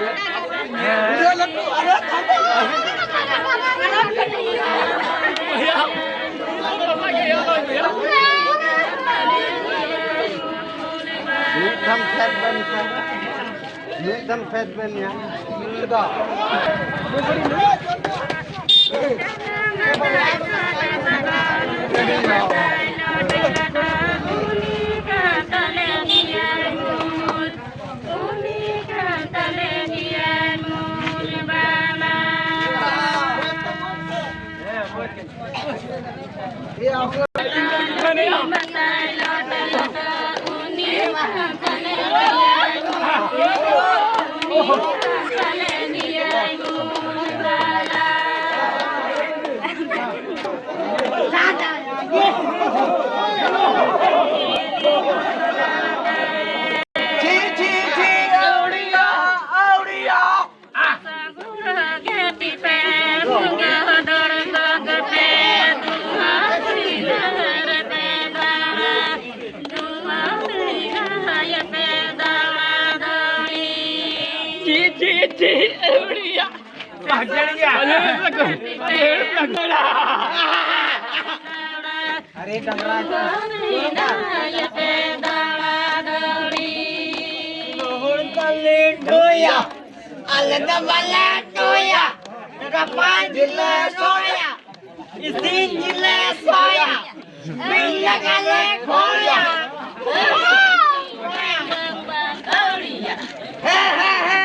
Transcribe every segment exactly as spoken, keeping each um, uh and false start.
ᱢᱤᱫ ᱫᱷᱟᱣ ᱯᱷᱮᱰ ᱵᱮᱱ ᱥᱮ᱾ ᱢᱤᱫ ᱫᱷᱟᱣ ᱯᱷᱮᱰ ᱵᱮᱱ ᱧᱟᱢ᱾ ᱪᱤ, ᱪᱤ, ᱪᱤ, ᱟᱹᱣᱲᱤᱭᱟ᱾ ᱟᱨᱮ ᱰᱟᱝᱨᱟ ᱠᱚ᱾ ᱦᱚᱲ ᱫᱚᱞᱮ ᱰᱷᱳᱭᱟ, ᱟᱞᱮ ᱫᱚ ᱵᱟᱞᱮ ᱰᱷᱳᱭᱟ, ᱨᱟᱯᱟᱜ ᱡᱤᱞ ᱞᱮ ᱥᱚᱭᱟ᱾ ᱤᱥᱤᱱ ᱡᱤᱞᱮ ᱥᱚᱭᱟ, ᱵᱤᱧ ᱞᱮᱠᱟᱞᱮ ᱠᱷᱚᱭᱟ᱾ ᱦᱮᱸ, ᱦᱮᱸ, ᱦᱮᱸ᱾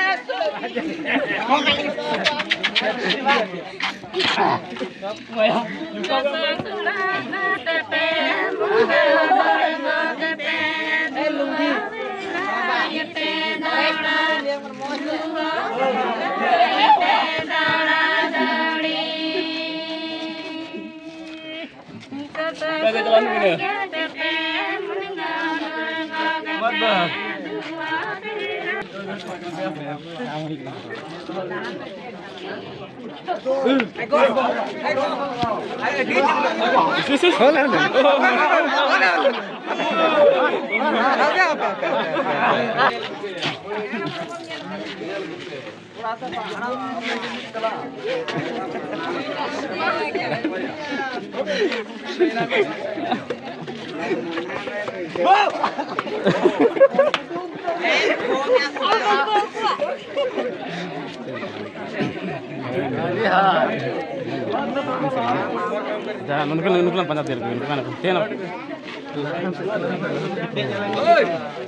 ᱡᱟᱦᱟᱸ ᱱᱩᱠᱩ, ᱱᱩᱠᱩ ᱞᱟᱝ ᱯᱟᱸᱡᱟ ᱛᱤᱭᱳᱜ ᱠᱚᱣᱟ, ᱱᱩᱠᱩ ᱠᱟᱱᱟ ᱠᱚ᱾ ᱪᱮᱫ ᱱᱚᱣᱟ?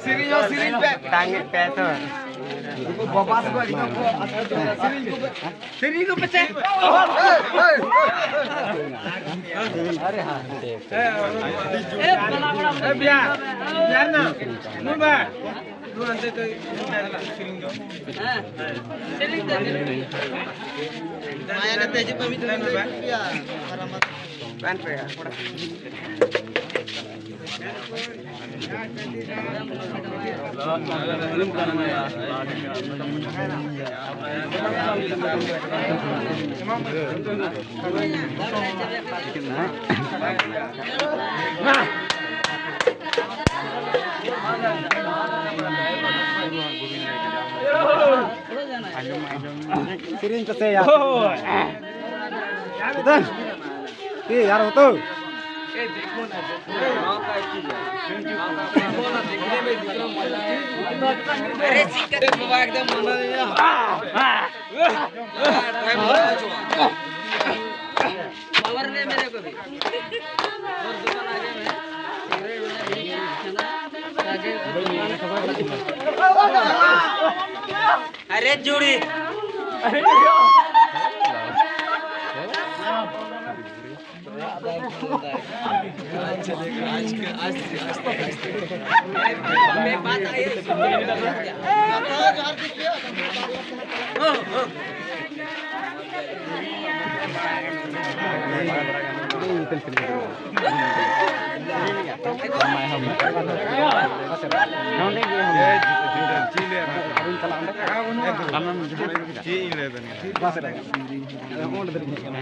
ᱥᱮᱨᱮᱧ ᱦᱚᱸ ᱥᱮᱨᱮᱧ ᱯᱮ᱾ ᱛᱟᱝ ᱮᱫ ᱯᱮ ᱛᱚ᱾ ᱱᱩᱠᱩ ᱵᱟᱵᱟ ᱛᱟᱠᱚ ᱮᱠᱫᱚᱢ ᱠᱚ ᱥᱮᱨᱮᱧ ᱠᱚ ᱯᱮ᱾ ᱥᱮᱨᱮᱧ ᱠᱚ ᱯᱮ ᱪᱮ? ᱟᱨᱮ ᱦᱟᱸ᱾ ᱮ ᱵᱤᱭᱟ, ᱵᱤᱭᱟ ᱱᱟ᱾ ᱱᱩᱭ ᱵᱟ᱾ ᱱᱩᱭ ᱟᱱᱛᱮ ᱛᱮ ᱥᱮᱨᱮᱧ ᱫᱚ᱾ ᱢᱟᱭᱟ ᱱᱟᱛᱮ ᱦᱤᱡᱩᱜ ᱢᱮ ᱢᱤᱫ ᱫᱷᱟᱣ᱾ ᱵᱟᱝ ᱯᱮ᱾ ᱥᱮᱨᱮᱧ ᱠᱚ ᱥᱮ ᱭᱟ᱾ ᱪᱮᱛᱟᱱ᱾ ᱛᱤ ᱟᱨ ᱦᱚᱛᱚ᱾ अरे सीख कर बाबा एकदम मना नहीं है। पावर नहीं मेरे को भी। और दुकान आगे में। अरे जोड़ी। ᱪᱮᱫ ᱤᱧ ᱞᱟᱹᱭᱟ? ᱟᱢᱮᱢ ᱡᱟᱦᱟᱸ ᱞᱟᱹᱭ ᱠᱮᱫᱟ᱾ ᱪᱮᱫ ᱤᱧ ᱞᱟᱹᱭᱟ? ᱵᱟᱥ ᱨᱮ᱾ ᱚᱸᱰᱮ ᱫᱷᱟᱹᱨᱤᱡ ᱦᱮᱡ ᱠᱟᱱᱟ᱾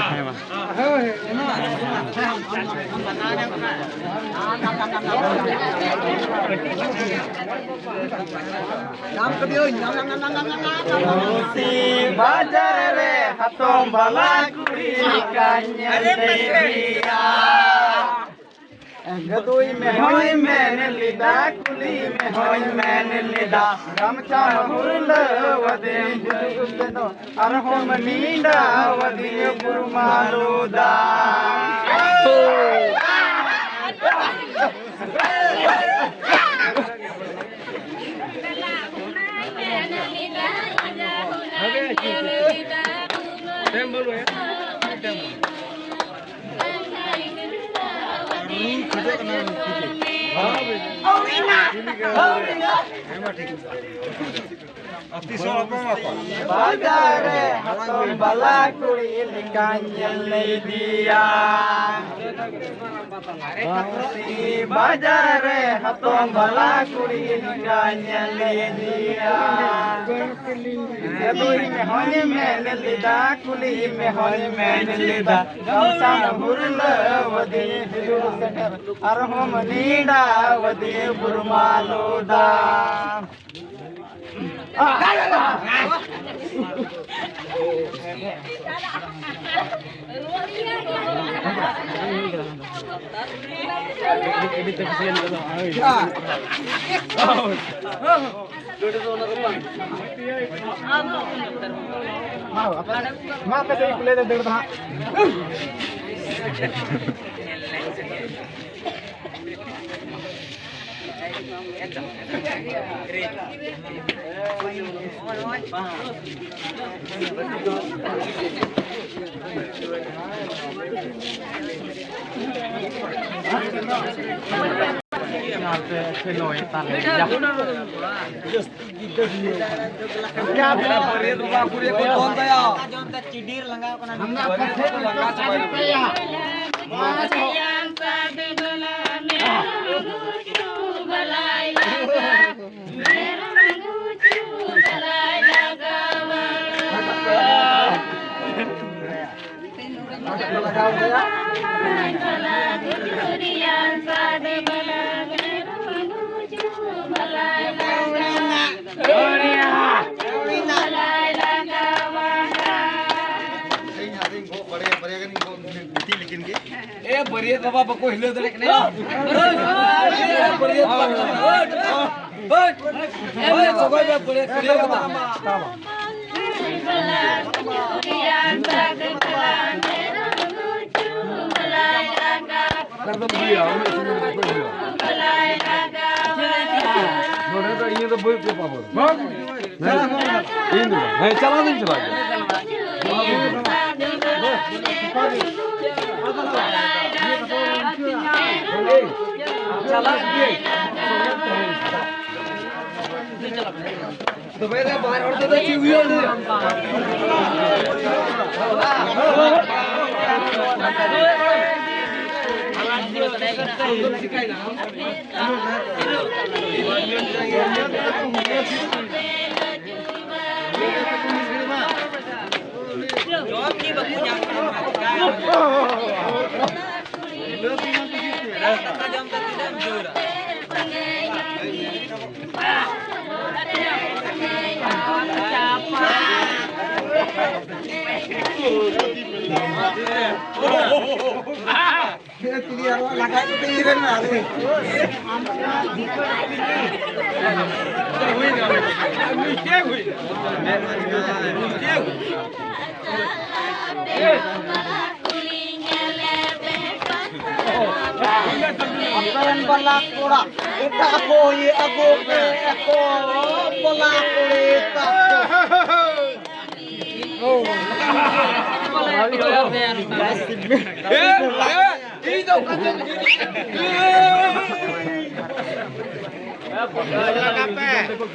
ᱦᱮᱸ, ᱢᱟ᱾ ᱵᱟᱡᱟᱨ ᱨᱮ ᱦᱟᱛᱚᱢ ᱵᱟᱞᱟ ᱠᱩᱲᱤ ᱞᱮᱠᱟᱧ ᱧᱮᱞ ᱞᱮᱫᱮᱭᱟ᱾ ᱜᱟᱹᱫᱩᱭ ᱢᱮ ᱦᱚᱭ ᱢᱮᱱ ᱞᱮᱫᱟ, ᱠᱩᱞᱤ ᱢᱮ ᱦᱚᱭ ᱢᱮᱱ ᱞᱮᱫᱟ, ᱜᱟᱢᱪᱷᱟ ᱦᱩᱨᱞᱟᱹᱣ ᱟᱫᱮᱧ ᱦᱤᱡᱩᱜ ᱛᱮᱫᱚ, ᱟᱨᱦᱚᱸ ᱱᱤᱰᱟᱣ ᱟᱫᱤᱧ ᱵᱩᱨᱢᱟ ᱞᱩᱫᱟ᱾ ᱵᱟᱡᱟᱨ ᱨᱮ ᱦᱟᱛᱚᱢ ᱵᱟᱞᱟ ᱠᱩᱲᱤ ᱞᱮᱠᱟᱧ ᱧᱮᱞ ᱞᱮᱫᱮᱭᱟ᱾ ᱵᱟᱡᱟᱨ ᱨᱮ ᱦᱟᱛᱚᱢ ᱵᱟᱞᱟ ᱠᱩᱲᱤ ᱞᱮᱠᱟᱧ ᱧᱮᱞ ᱞᱮᱫᱮᱭᱟ᱾ ᱜᱟᱹᱫᱩᱭ ᱢᱮ ᱦᱚᱧ ᱢᱮᱱ ᱞᱮᱫᱟ, ᱠᱩᱞᱤ ᱢᱮ ᱦᱚᱧ ᱢᱮᱱ ᱞᱮᱫᱟ, ᱜᱟᱢᱪᱷᱟ ᱦᱩᱨᱞᱟᱹᱣ ᱟᱫᱤᱧ ᱦᱤᱡᱩᱜ ᱥᱮᱴᱮᱨ, ᱟᱨᱦᱚᱸ ᱱᱤᱰᱟᱣ ᱟᱫᱤᱧ ᱵᱩᱨᱢᱟ ᱞᱩᱫᱟ᱾ ᱢᱟ ᱟᱯᱮ ᱥᱮᱫ ᱠᱚ ᱞᱟᱹᱭ ᱫᱟ, ᱫᱟᱹᱲ ᱫᱚ ᱦᱟᱸᱜ᱾ ᱮ, ᱵᱟᱹᱨᱭᱟᱹᱛ ᱵᱟᱵᱟ ᱵᱟᱠᱚ ᱦᱤᱞᱟᱹᱣ ᱫᱟᱲᱮᱭᱟᱜ ᱠᱟᱱᱟ᱾ ᱵᱟᱹᱨᱭᱟᱹᱛ ᱵᱟᱵᱟ᱾ ᱦᱳᱭ, ᱦᱳᱭ, ᱦᱳᱭ, ᱥᱚᱜᱚᱭ ᱵᱮ, ᱵᱟᱹᱨᱭᱟᱹᱛ, ᱵᱟᱹᱨᱭᱟᱹᱛ ᱵᱟᱵᱟ᱾ ᱮᱠᱫᱚᱢ ᱵᱩᱡᱷᱟᱹᱣ, ᱩᱱᱟᱹᱜ ᱥᱟᱺᱜᱤᱧ ᱫᱚ ᱚᱠᱚᱭ ᱦᱤᱡᱩᱜᱼᱟ? ᱱᱚᱰᱮ ᱫᱚ ᱤᱭᱟᱹ ᱫᱚ ᱵᱟᱹᱧ ᱯᱮ ᱯᱟᱵᱚᱱ᱾ ᱤᱧ ᱫᱚ ᱵᱟᱝ᱾ ᱦᱮᱸ, ᱪᱟᱞᱟᱣ ᱫᱚᱧ ᱪᱟᱞᱟᱜ ᱜᱮᱭᱟ᱾ ᱪᱟᱞᱟᱜ ᱜᱮᱭᱟ᱾ ᱛᱚᱵᱮ ᱫᱚ ᱵᱟᱨ ᱦᱚᱲ ᱛᱮᱫᱚ ᱪᱮᱫ ᱦᱩᱭᱩᱜᱼᱟ? ᱡᱚᱢ ᱜᱮ ᱵᱟᱠᱚ ᱧᱟᱢ ᱠᱟᱱᱟ᱾ ᱫᱟᱠᱟ ᱡᱚᱢ ᱛᱮ ᱛᱤᱱᱟᱹᱜ ᱮᱢ ᱡᱳᱨᱟ? ᱟᱯᱮ ᱨᱮᱱ ᱵᱟᱞᱟ ᱠᱚᱲᱟ ᱮᱴᱟᱜ ᱠᱚ ᱤᱭᱟᱹ ᱟᱹᱜᱩ ᱯᱮ, ᱟᱠᱚ ᱵᱟᱞᱟ ᱠᱩᱲᱤ ᱛᱟᱠᱚ᱾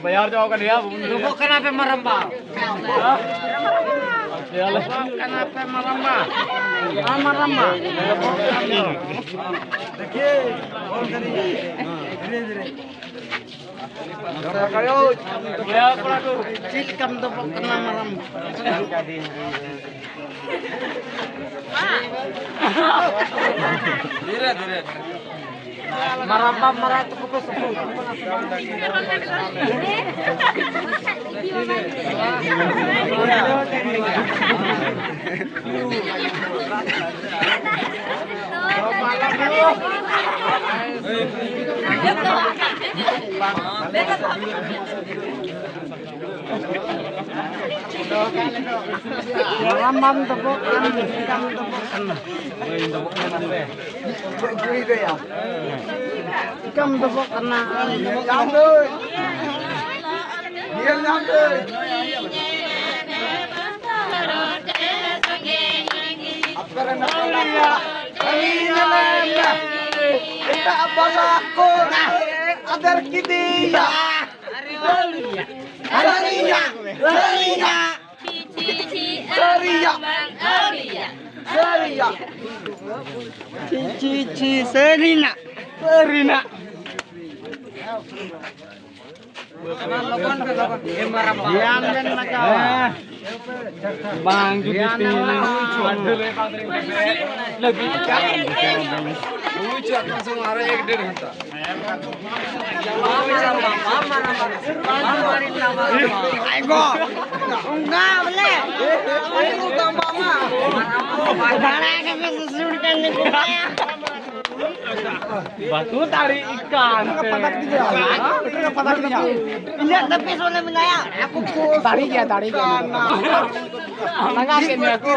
ᱵᱟᱡᱟᱨ ᱪᱟᱵᱟ ᱠᱟᱱ ᱜᱮᱭᱟ᱾ ᱰᱚᱵᱚᱜ ᱠᱟᱱᱟ ᱯᱮ ᱢᱟᱨᱟᱝᱵᱟ᱾ ᱰᱚᱵᱚᱜ ᱠᱟᱱᱟ ᱯᱮ ᱢᱟᱨᱟᱝᱵᱟ᱾ ᱦᱮᱸ, ᱢᱟᱨᱟᱝᱵᱟ᱾ ᱪᱮᱫ ᱞᱮᱠᱟᱢ ᱫᱚ ᱵᱚᱠᱱᱟ ᱢᱟᱨᱟᱝ? ᱫᱷᱤᱨᱮ ᱫᱷᱤᱨᱮ᱾ ᱢᱟᱨᱟᱝᱵᱟ ᱢᱟᱨᱟᱝ ᱛᱟᱠᱚ ᱯᱮ ᱥᱩᱯᱩᱨ᱾ ᱢᱟᱨᱟᱝ ᱵᱟᱢ ᱫᱚᱵᱚᱜ ᱠᱟᱱ, ᱪᱤᱠᱟᱢ ᱫᱚᱵᱚᱜ ᱠᱟᱱᱟ? ᱪᱤᱠᱟᱢ ᱫᱚᱵᱚᱜ ᱠᱟᱱᱟ? ᱧᱮᱞ ᱧᱟᱢ ᱫᱟᱹᱧ᱾ ᱟᱯᱮ ᱨᱮᱱ ᱦᱚᱲ ᱠᱟᱱᱟ᱾ ᱟᱹᱞᱤᱧ ᱧᱮᱞᱮ ᱢᱮ᱾ ᱮᱴᱟᱜ ᱵᱟᱞᱟ ᱠᱚ ᱟᱫᱮᱨ ᱠᱮᱫᱮᱭᱟ᱾ ᱥᱟᱹᱨᱤᱭᱟᱜ, ᱥᱟᱹᱨᱤᱭᱟᱜ, ᱥᱟᱹᱨᱤᱭᱟᱜ, ᱥᱟᱹᱨᱤᱭᱟᱜ᱾ ᱪᱤ, ᱪᱤ, ᱪᱤ, ᱥᱟᱹᱨᱤᱱᱟᱜ, ᱥᱟᱹᱨᱤᱱᱟᱜ᱾ ᱫᱷᱮᱭᱟᱱ ᱵᱮᱱ ᱞᱟᱜᱟᱣᱟ᱾ ᱵᱟᱝ ᱡᱩᱫᱤ ᱫᱷᱮᱭᱟᱱ ᱛᱤᱱ ᱞᱟᱜᱟᱣᱟ᱾ ᱞᱟᱹᱜᱤᱫ ᱠᱟᱱ᱾ ᱵᱩᱡᱽ ᱟᱠᱚ ᱥᱮ ᱟᱨ ᱮᱠ ᱰᱮᱲ ᱜᱷᱚᱱᱴᱟ᱾ ᱟᱭ ᱜᱚ, ᱚᱱᱠᱟ ᱵᱚᱞᱮ᱾ ᱵᱷᱟᱲᱟ ᱠᱟᱛᱮ ᱥᱩᱥᱩᱲ ᱠᱟᱱ ᱱᱤᱠᱩ ᱠᱟᱭᱟ᱾ ᱵᱟᱠᱚ ᱫᱟᱲᱮᱭᱟᱜ ᱠᱟᱱ ᱛᱮ᱾ ᱤᱧᱟᱹᱜ ᱫᱚ ᱯᱮᱥ ᱵᱚᱞᱮ ᱢᱮᱱᱟᱭᱟ᱾ ᱫᱟᱲᱮ ᱜᱮᱭᱟ, ᱫᱟᱲᱮ ᱜᱮᱭᱟ᱾ ᱞᱟᱜᱟ ᱠᱮᱫ ᱢᱮᱭᱟ ᱠᱚ᱾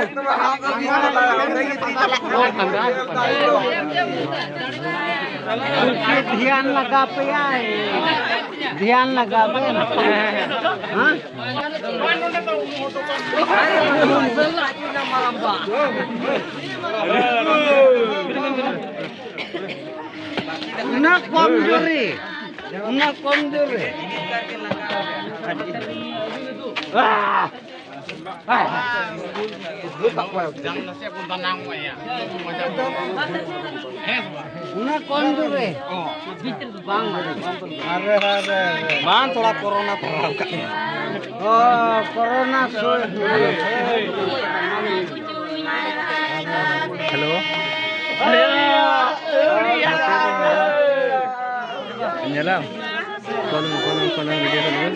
ᱫᱷᱮᱭᱟᱱ ᱞᱟᱜᱟᱣ ᱯᱮᱭᱟᱭ᱾ ᱫᱷᱮᱭᱟᱱ ᱞᱟᱜᱟᱣ ᱯᱮ᱾ ᱦᱮᱸ? ᱩᱱᱟᱹᱜ ᱠᱚᱢ ᱡᱳᱨ ᱨᱮ, ᱩᱱᱟᱹᱜ ᱠᱚᱢ ᱡᱳᱨ ᱨᱮ᱾ ᱟᱦ! ᱩᱱᱟᱹᱜ ᱠᱚᱢ ᱡᱳᱨ ᱨᱮ᱾ ᱵᱟᱝ, ᱵᱟᱝ, ᱵᱟᱝ᱾ ᱟᱨᱮ, ᱟᱨᱮ, ᱟᱨᱮ᱾ ᱵᱟᱝ, ᱛᱷᱚᱲᱟ ᱠᱳᱨᱳᱱᱟ ᱛᱷᱚᱲᱟ ᱠᱟᱜ ᱢᱮ᱾ ᱚ, ᱠᱳᱨᱳᱱᱟ ᱥᱚᱭ᱾ ᱦᱮᱞᱳ᱾ ᱧᱮᱞᱟᱢ? ᱠᱚᱞ ᱢᱮ, ᱠᱚᱞ ᱢᱮ, ᱠᱚᱞ ᱢᱮ, ᱵᱷᱤᱰᱤᱭᱳ ᱠᱚᱞ ᱢᱮ᱾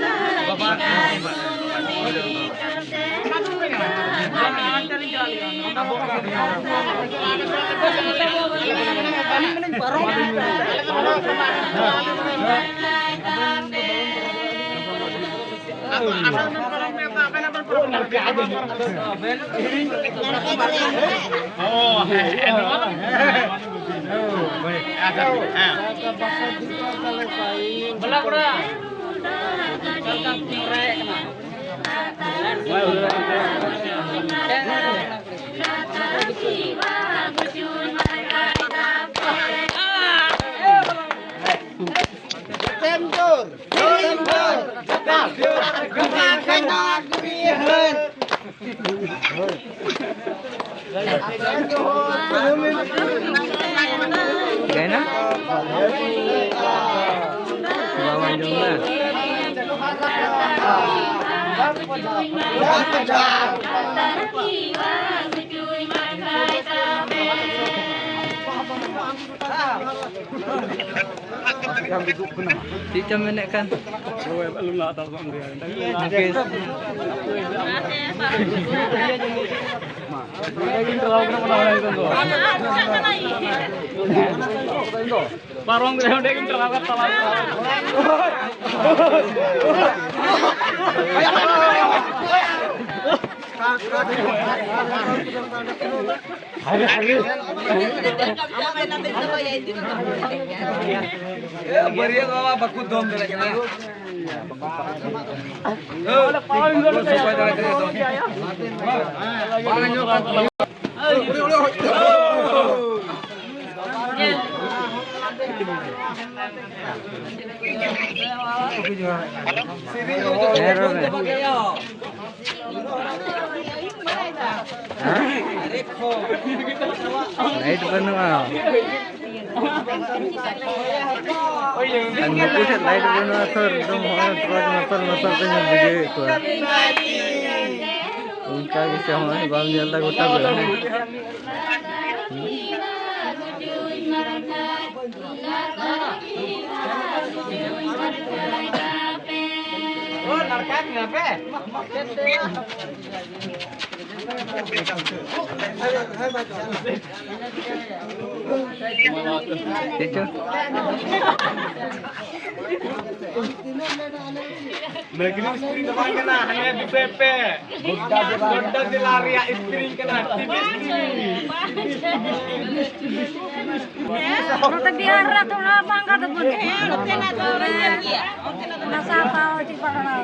ᱜᱟᱭᱱᱟ? ᱵᱟᱢ ᱟᱸᱡᱚᱢ ᱫᱟ? ᱪᱮᱫ ᱪᱚᱢ ᱢᱮᱱᱮᱫ ᱠᱟᱱ? ᱢᱩᱠᱮᱥ᱾ ᱯᱟᱨᱚᱢ ᱨᱮ ᱚᱸᱰᱮ ᱜᱮᱢ ᱪᱟᱞᱟᱣ ᱠᱟᱱ ᱛᱟᱞᱟᱝ᱾ ᱵᱟᱹᱨᱭᱟᱹᱛ ᱵᱟᱵᱟ ᱵᱟᱠᱚ ᱫᱚᱱ ᱫᱟᱲᱮᱭᱟᱜ ᱠᱟᱱᱟ᱾ ᱵᱟᱝ ᱟᱸᱡᱚᱢᱚᱜ ᱠᱟᱱ ᱛᱟᱢᱟ᱾ ᱦᱮᱸ, ᱨᱚᱲ ᱢᱮ᱾ ᱞᱟᱭᱤᱴ ᱵᱟᱹᱱᱩᱜᱼᱟ᱾ ᱟᱨ ᱱᱩᱠᱩ ᱴᱷᱮᱱ ᱞᱟᱭᱤᱴ ᱵᱟᱹᱱᱩᱜᱼᱟ ᱛᱚ, ᱮᱠᱫᱚᱢ ᱦᱚᱸᱜᱼᱚᱭ ᱴᱚᱨᱪ ᱢᱟᱨᱥᱟᱞ ᱢᱟᱨᱥᱟᱞ ᱛᱮ ᱧᱮᱞ ᱵᱷᱤᱰᱤᱭᱳᱭᱮᱫ ᱠᱚᱣᱟ᱾ ᱚᱱᱠᱟ ᱜᱮ ᱥᱮ ᱦᱚᱸᱜᱼᱚᱭ ᱵᱟᱢ ᱧᱮᱞ ᱮᱫᱟ ᱜᱚᱴᱟ ᱵᱮᱲᱟ? ᱚ, ᱞᱟᱲᱠᱟ ᱠᱟᱱᱟ ᱯᱮ? ᱪᱮᱫ ᱪᱚ? ᱱᱟᱹᱠᱞᱤ ᱥᱯᱨᱤᱝ ᱫᱚ ᱵᱟᱝ ᱠᱟᱱᱟ, ᱦᱟᱱᱮ ᱫᱤᱥᱟᱹᱭ ᱯᱮ᱾ ᱜᱚᱰᱰᱟ ᱡᱮᱞᱟ ᱨᱮᱭᱟᱜ ᱥᱯᱨᱤᱝ ᱠᱟᱱᱟ, ᱴᱤᱵᱤᱥ ᱴᱤᱵᱤᱥ᱾ ᱱᱚᱛᱮ ᱵᱤᱦᱟᱨ ᱨᱮ ᱛᱷᱚᱲᱟ ᱵᱟᱝ ᱠᱟᱛᱮ ᱵᱚᱱ ᱦᱮᱸ, ᱱᱚᱛᱮᱱᱟᱜ ᱫᱚ ᱚᱱᱟ ᱥᱟᱯᱷᱟ ᱦᱚᱸ ᱪᱮᱫ ᱯᱟᱲᱟᱜᱼᱟ᱾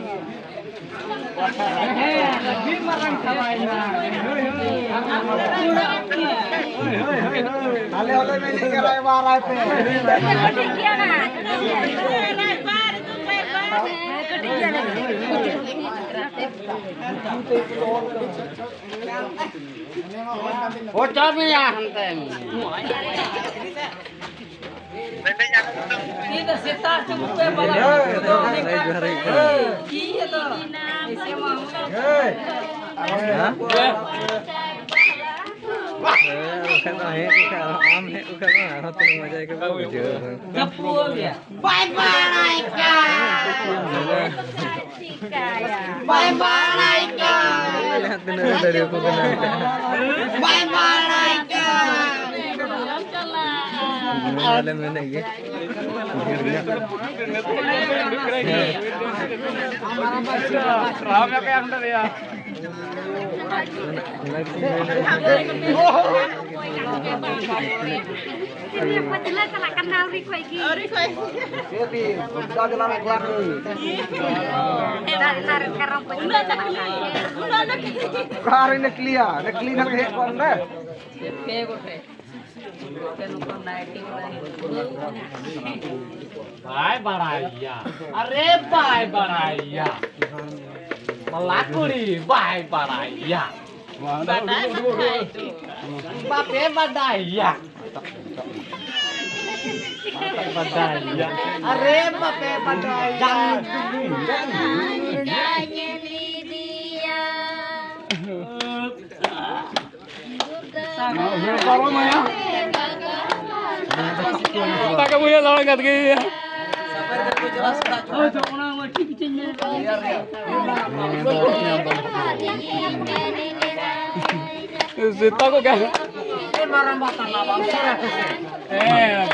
ᱟᱞᱮ ᱦᱚᱸᱞᱮ ᱢᱮᱱᱮᱫ ᱠᱟᱱᱟ, ᱨᱟᱭᱵᱟᱨ ᱟᱭ ᱯᱮ᱾ ᱠᱟᱹᱴᱤᱡ ᱜᱮᱭᱟ ᱱᱟ, ᱠᱟᱹᱴᱤᱡ ᱜᱮᱭᱟ᱾ ᱦᱮᱸ, ᱠᱟᱹᱴᱤᱡ ᱜᱮᱭᱟ ᱱᱟ᱾ ᱚ, ᱪᱟᱯ ᱢᱮᱭᱟ ᱦᱟᱱᱛᱮ᱾ ᱤᱧ ᱫᱚ ᱥᱮᱛᱟᱜ ᱪᱩᱯ ᱯᱮ ᱵᱟᱞᱟ᱾ ᱦᱮᱸ, ᱦᱮᱸ, ᱦᱮᱸ, ᱦᱮᱸ᱾ ᱤᱭᱟᱹ ᱫᱚ, ᱮᱭᱥᱮ ᱢᱟ ᱦᱩᱭ᱾ ᱦᱮᱸ᱾ ᱦᱮᱸ? ᱦᱮᱸ, ᱵᱟᱠᱷᱟᱱ ᱫᱚ ᱦᱮᱡ ᱞᱮᱠᱷᱟᱱ, ᱟᱢ ᱦᱮᱡ ᱞᱮᱠᱷᱟᱱ ᱢᱟ ᱟᱨᱦᱚᱸ ᱛᱤᱱᱟᱹᱜ ᱢᱚᱡᱟ ᱟᱹᱭᱠᱟᱹᱣ ᱠᱚᱜᱼᱟ, ᱵᱩᱡᱷᱟᱹᱣ᱾ ᱜᱟᱯᱩ ᱜᱮᱭᱟ᱾ ᱵᱟᱭ ᱵᱟᱲᱟᱭ ᱠᱟᱱ᱾ ᱪᱤᱠᱟᱹᱭᱟ? ᱵᱟᱭ ᱵᱟᱲᱟᱭ ᱠᱟᱱ᱾ ᱟᱞᱮ ᱦᱟᱸᱜ ᱛᱤᱱᱟᱹᱜ ᱞᱮ ᱫᱟᱲᱮ ᱟᱠᱚ ᱠᱟᱱᱟ᱾ ᱵᱟᱭ ᱵᱟᱲᱟᱭ ᱠᱟᱱ᱾ ᱵᱟᱞᱮ ᱪᱟᱞᱟᱜᱼᱟ᱾ ᱟᱞᱮ ᱢᱮᱱᱮᱫ ᱜᱮ᱾ ᱰᱷᱮᱨ ᱧᱚᱜ᱾ ᱦᱮᱸ᱾ ᱯᱟᱹᱪᱷᱞᱟᱹ ᱪᱟᱞᱟᱜ ᱠᱟᱱᱟ ᱟᱹᱣᱨᱤ ᱠᱷᱚᱡ ᱜᱮ᱾ ᱟᱹᱣᱨᱤ ᱠᱷᱚᱡ᱾ ᱪᱮᱫ ᱤᱧ ᱜᱚᱰᱰᱟ ᱡᱮᱞᱟ ᱨᱮ ᱮᱠᱞᱟ ᱠᱟᱹᱱᱟᱹᱧ᱾ ᱮᱴᱟᱜ ᱡᱮᱞᱟ ᱨᱮ ᱠᱟᱨᱚᱱ ᱯᱟᱹᱪᱷᱞᱟᱹ ᱪᱟᱞᱟᱜ ᱠᱟᱱᱟ᱾ ᱚᱠᱟᱨᱮ ᱱᱟᱠᱞᱤᱭᱟ? ᱱᱟᱠᱞᱤ ᱠᱷᱟᱱ ᱜᱮ ᱦᱮᱡ ᱠᱚᱜ ᱱᱚᱰᱮ᱾ ᱯᱮ ᱜᱚᱴᱮᱡ᱾ ᱟᱯᱮ ᱱᱚᱝᱠᱟ ᱱᱟᱭᱴᱤ ᱠᱚᱲᱟ ᱦᱤᱡᱩᱜ᱾ ᱵᱟᱭ ᱵᱟᱲᱟᱭᱟ᱾ ᱟᱨᱮ ᱵᱟᱭ ᱵᱟᱲᱟᱭᱟ᱾ ᱵᱟᱞᱟ ᱠᱩᱲᱤ ᱵᱟᱭ ᱵᱟᱲᱟᱭᱟ᱾ ᱵᱟᱰᱟᱭ ᱜᱮ ᱵᱟᱰᱟᱭ ᱜᱮ᱾ ᱵᱟᱯᱮ ᱵᱟᱰᱟᱭᱟ᱾ ᱵᱟᱯᱮ ᱵᱟᱰᱟᱭᱟ᱾ ᱟᱨᱮ ᱵᱟᱯᱮ ᱵᱟᱰᱟᱭᱟ᱾ ᱯᱟᱨᱚᱢᱟᱭᱟ᱾ ᱛᱟᱠᱟ ᱵᱚᱭᱦᱟ ᱞᱟᱲᱟ ᱠᱟᱛ ᱜᱮ᱾ ᱥᱮᱛᱟ ᱠᱚ ᱠᱟ-, ᱦᱮᱸ᱾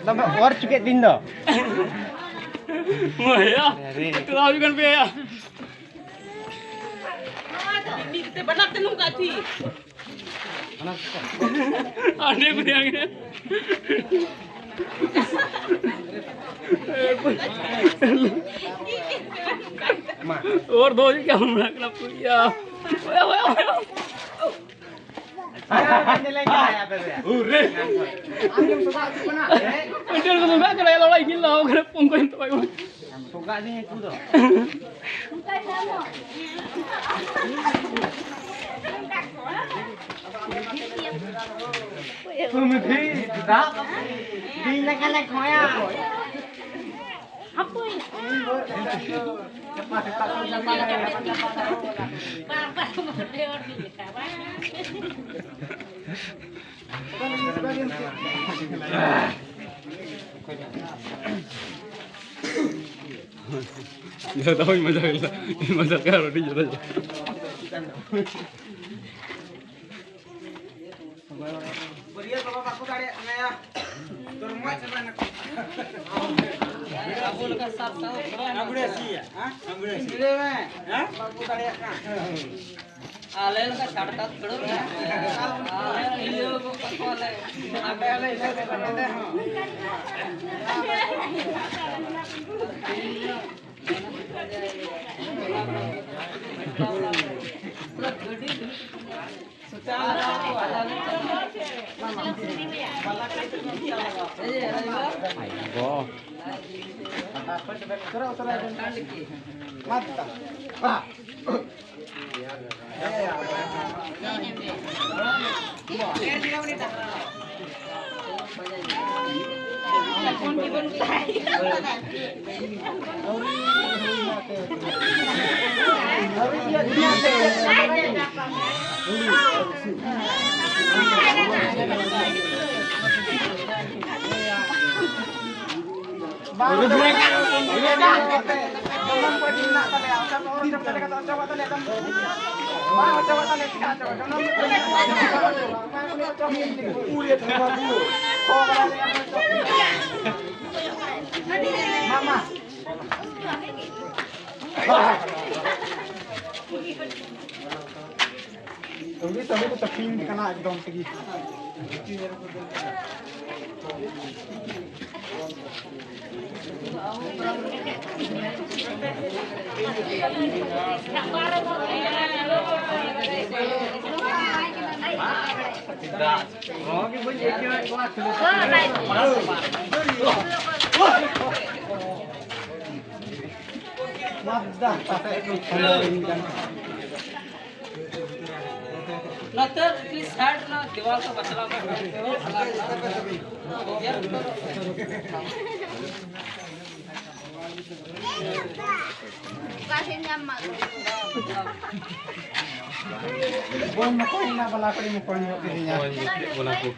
ᱛᱚᱵᱮ ᱚᱨ ᱪᱩᱠᱮᱫ ᱫᱤᱱ ᱫᱚ᱾ ᱢᱟᱭᱟ᱾ ᱪᱟᱞᱟᱣ ᱦᱩᱭᱩᱜ ᱠᱟᱱ ᱯᱮᱭᱟ᱾ ᱢᱤᱫ ᱛᱮ ᱵᱟᱱᱟᱨ ᱛᱮ ᱱᱚᱝᱠᱟ ᱛᱤ᱾ ᱟᱹᱰᱤ ᱵᱩᱫᱷᱤᱭᱟᱹ ᱜᱮ᱾ ᱚᱨ ᱫᱚ ᱪᱮᱫ ᱞᱮᱠᱟ ᱢᱮᱱᱟᱜ ᱠᱟᱱᱟ ᱯᱩᱭᱟ᱾ ᱚᱭᱟ, ᱚᱭᱟ, ᱚᱭᱟ᱾ ᱩᱨᱮ᱾ ᱢᱤᱫᱴᱮᱱ ᱠᱚ ᱱᱚᱝᱠᱟ ᱠᱟᱱᱟ, ᱞᱚᱲᱟᱭ ᱜᱤᱧ ᱞᱟᱦᱟᱣ ᱠᱟᱱᱟ, ᱯᱚᱝᱠᱚ ᱧᱮᱞ ᱛᱟᱢᱟ᱾ ᱛᱚᱜᱟ ᱫᱤᱧ ᱦᱟᱹᱠᱩ ᱫᱚ᱾ ᱛᱩᱢᱤ ᱫᱤ ᱫᱟᱜ ᱫᱤᱧ ᱞᱮᱠᱟ ᱞᱮ ᱠᱷᱚᱭᱟ᱾ ᱦᱟᱯᱳᱭ᱾ ᱡᱚᱛᱚ ᱦᱚᱲ ᱢᱚᱡᱟ ᱜᱮᱞᱟ, ᱢᱚᱡᱟ ᱠᱟᱨ ᱟᱹᱰᱤ ᱡᱚᱛᱚ᱾ ᱵᱟᱹᱨᱭᱟᱹᱛ ᱵᱟᱵᱟ ᱵᱟᱠᱚ ᱫᱟᱲᱮᱭᱟᱜ ᱠᱟᱱᱟ ᱭᱟ᱾ ᱫᱚᱨᱢᱟ ᱪᱟᱵᱟᱭ ᱱᱟᱠᱚ᱾ ᱟᱵᱚ ᱞᱮᱠᱟ ᱥᱟᱨ ᱥᱟᱶ ᱛᱷᱚᱲᱟ ᱟᱢᱵᱽᱲᱮ ᱥᱤᱭᱟ᱾ ᱦᱮᱸ? ᱟᱢᱵᱽᱲᱮ ᱥᱤᱭᱟ᱾ ᱞᱟᱹᱭ ᱢᱮ᱾ ᱦᱮᱸ? ᱵᱟᱠᱚ ᱫᱟᱲᱮᱭᱟᱜ ᱠᱟᱱᱟ᱾ ᱟᱞᱮ ᱞᱮᱠᱟ ᱥᱟᱴ ᱠᱟᱛ ᱠᱷᱟᱹᱲᱟᱹ ᱢᱮᱱᱟᱜ ᱞᱮᱭᱟ᱾ ᱟᱞᱮ ᱦᱤᱞᱟᱹᱣ ᱜᱚᱫ ᱠᱟᱠᱚᱣᱟᱞᱮ᱾ ᱟᱯᱮ ᱟᱞᱮ ᱦᱤᱞᱟᱹᱣ ᱜᱚᱫ ᱠᱟᱠᱚ ᱱᱚᱰᱮ ᱦᱚᱸ᱾ ᱟᱹᱣᱨᱤ ᱛᱟᱹᱦᱩ ᱠᱚ ᱛᱟᱹᱠᱤᱱ ᱠᱟᱱᱟ ᱮᱠᱫᱚᱢ ᱛᱮᱜᱮ᱾ ᱱᱚᱛᱮ ᱯᱞᱤᱡ ᱥᱟᱭᱤᱰ ᱨᱮᱱᱟᱜ ᱫᱮᱣᱟᱞ ᱠᱚ ᱵᱟᱪᱷᱟᱣ ᱠᱟᱜ ᱠᱷᱟᱱ ᱫᱚ ᱵᱷᱟᱞᱟ ᱠᱚᱜᱼᱟ᱾ ᱵᱚᱞ ᱢᱚᱠᱚᱧ ᱮᱱᱟ, ᱵᱟᱞᱟ ᱠᱩᱲᱤ ᱢᱚᱠᱚᱧ ᱧᱚᱜ ᱠᱤᱫᱤᱧᱟ᱾ ᱢᱚᱠᱚᱧ ᱧᱚᱜ ᱠᱮᱫ ᱵᱚᱱᱟ ᱠᱚ᱾